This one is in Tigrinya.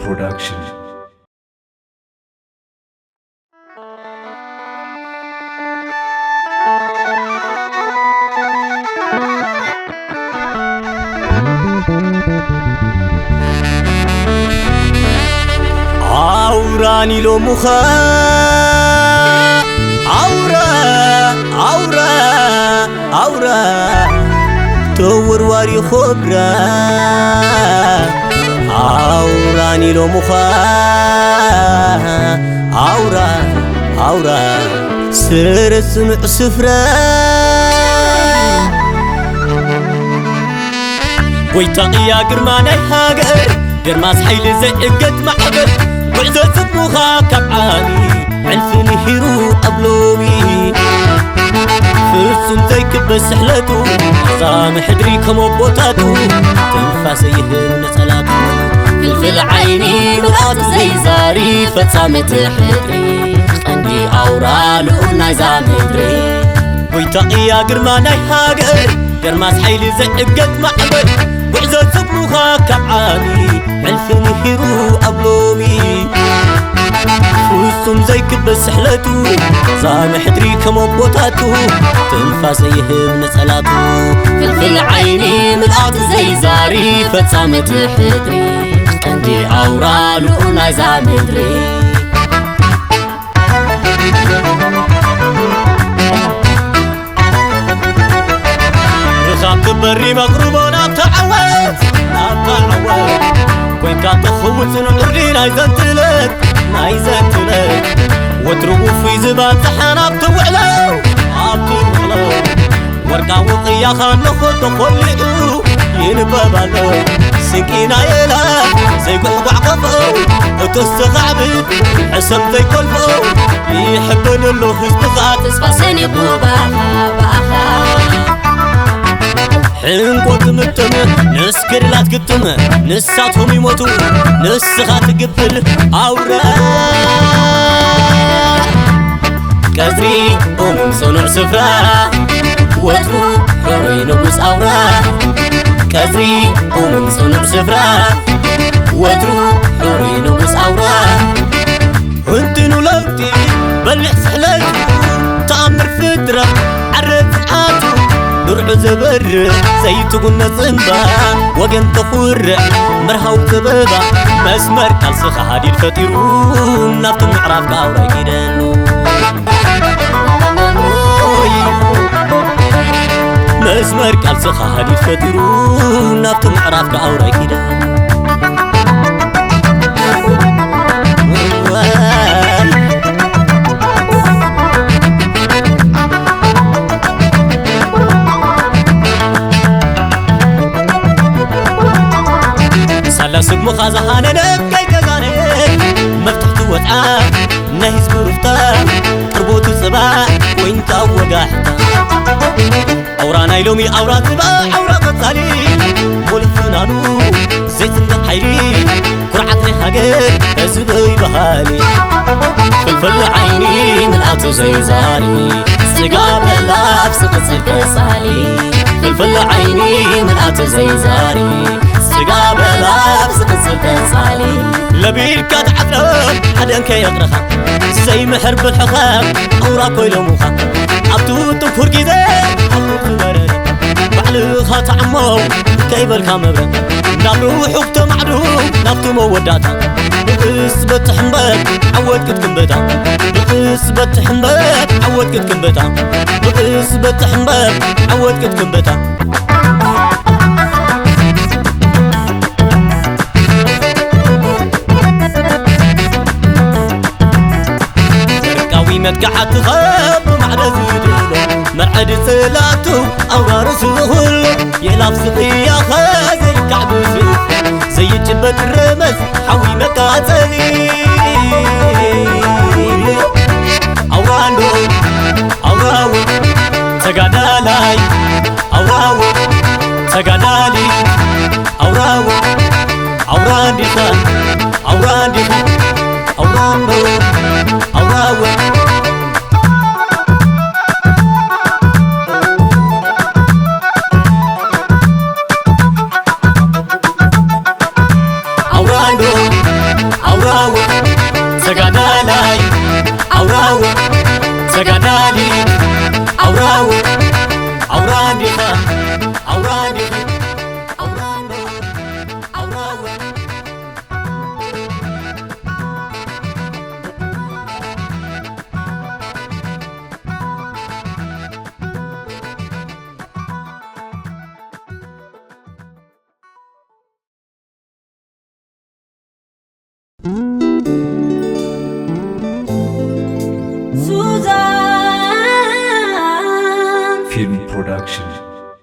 Production. ኣውራ ኒሎምኻ፣ ኣውራ፣ ኣውራ፣ ኣውራ፣ ተወርዋሪ ኾብራ። ኣውራ ኒሎምኻ፣ ኣውራ፣ ኣውራ፣ ስረ ጽኑዕ ስፍራ። ጎይታ ቅያ ግርማ ናይ ሃገር፣ ደርማስ ሓይሊ ዘይእገድ ማዕበል፣ ጉዕዞ ጽድሙኻ ካብ ዓሊ፣ ሕልፊ ንሂሩ ኣብ ሎሚ። ፍጹም ዘይክበስ ስሕለቱ፣ ዛሚ ሕድሪ ከም ኣቦታቱ፣ ትንፋሰ ይህብ ንጸላቱ። ፍልፍል ዓይኒ ምልኣቱ ዘይዛሪ፣ ፈጻሚ እቲ ሕድሪ፣ ቀንዲ ኣውራ ልኡል ናይዛ ምድሪ። ጎይታ ቅያ ግርማ ናይ ሃገር፣ ደርማስ ሓይሊ ዘይእገድ ማዕበል፣ ጉዕዞ ጽድሙኻ ካብ ዓሊ፣ ሕልፊ ምሂሩ ኣብ ሎሚ። ፍጹም ዘይክበስ ስሕለቱ፣ ዛሚ ሕድሪ ከም ኣቦታቱ፣ ትንፋሰ ይህብ ንጸላቱ። ፍልፍል ዓይኒ ምልኣቱ ዘይዛሪ፣ ፈጻሚ እቲ ሕድሪ፣ ቀንዲ ኣውራ ልኡል ናይዛ ምድሪ። ርኻብ ክበሪ መቕርቦ ናብታ ዓወት፣ ናብታ ዓወት። ኮይንካ ተኽውጽ ንዕርዲ ናይ ዘንትለት፣ ናይ ዘንትለት። ወትሩ ውፉይ ዝባጽሓ ናብቲ ውዕሎ፣ ኣብቲ ውዕሎ። ወርቃዊ ቅያኻ ነኾ ተኾሊዑ ይንበብ ኣሎ። ስንቂ ናይ ኤላ ዘይጉሕጓሕ ከፍኦ፣ እቶ ዝተኻዕብት ሕሰም ዘይኮልፎ። ይሕበን ኣሎ ህዝብኻ ተስፋ ሰኒቑ ብኣኻ፣ ብኣኻ። ሕንቆ ትምጥም ንስክርላት ግጥም፣ ንሳቶም ይሞቱ ንስኻ ትግብር ኣውራ። ቀጽሪ እሙን ጽኑዕ ስፍራ፣ ወትሩ ሕሩይ ንጉስ ኣውራ። ቀጽሪ እሙን ጽኑዕ ስፍራ፣ ወትሩ ሕሩይ ንጉስ ኣውራ። ህንትኑ ለውጢ በሊሕ ስሕለቱ፣ ተኣምር ፍጥረት ዓረ ጽንዓቱ፣ ድርዑ ዘበርህ ዘይትጉነ ጽንባ፣ ወገን ተኹርዕ መርሃው ጥበባ፣ መስመር ቃልስኻ ሃዲድ ፈጢሩ፣ ናብቲ ምዕራፍ ከኣውራ ይኪደሉ። መስመር ቃልስኻ ሃዲድ ፈጢሩ፣ ናብቲ ምዕራፍ ከኣውራ ይኪደሉ። ሳላ ስግሙኻ ዝሃነነ ከይተጋነ መፍትሕቲ ወጽዓ ናይ ህዝቢ ሩፍታ ቅርቦቱ ጽባሕ ኮይንካ ወጋሕታ። ኣውራ ናይ ሎሚ ኣውራ ጽባሕ ኣውራ ቀጻሊ ሙሉእ ፍናኑ ዘይጽንደቕ ሓይሊ ኩርዓት ናይ ሃገር ህዝበይ በሃሊ። ፍልፍል ዓይኒ ምልኣቱ ዘይዛሪ ስጋ በላፍ ዝቕጽል ቀጻሊ። ፍልፍል ዓይኒ ምልኣቱ ዘይዛሪ ስጋ በላፍ ዝቕጽል ቀጻሊ። ለቢድካ ትዓጽሎ ሓደ እንከየቕረኻ ዘይምሕር ብልሕኻ ኣውራ ኮይሎሙኻ ኣብቱ ጥንኩር ግዜ ኣብቱ ዝበረደ ባዕልኻ ተዓሞ ከይበልካ መብረ ናብ ርሑቕ ተማዕዱ ናብቲ መወዳእታ ብቕስ በትሕ እምበር ዓወት ክትክምበታ። ብቕስ በትሕ እምበር ዓወት ክትክምበታ። ብቕስ በትሕ እምበር ዓወት ክትክምበታ። ደርቃዊ መጥቃዕቲ ኸብ ማዕረ ዝድሎ መርዐዲ ጽላቱ ኣውራርሱ ኹሉ የላፍ ስቕያኸ ዘይካዕ ብዙ ዘይጭበጥ ረመዝ ሓዊ መቃጸሊ ኣውራንዶ ኣውራው ተጋዳላይ ኣውራው ተጋዳሊ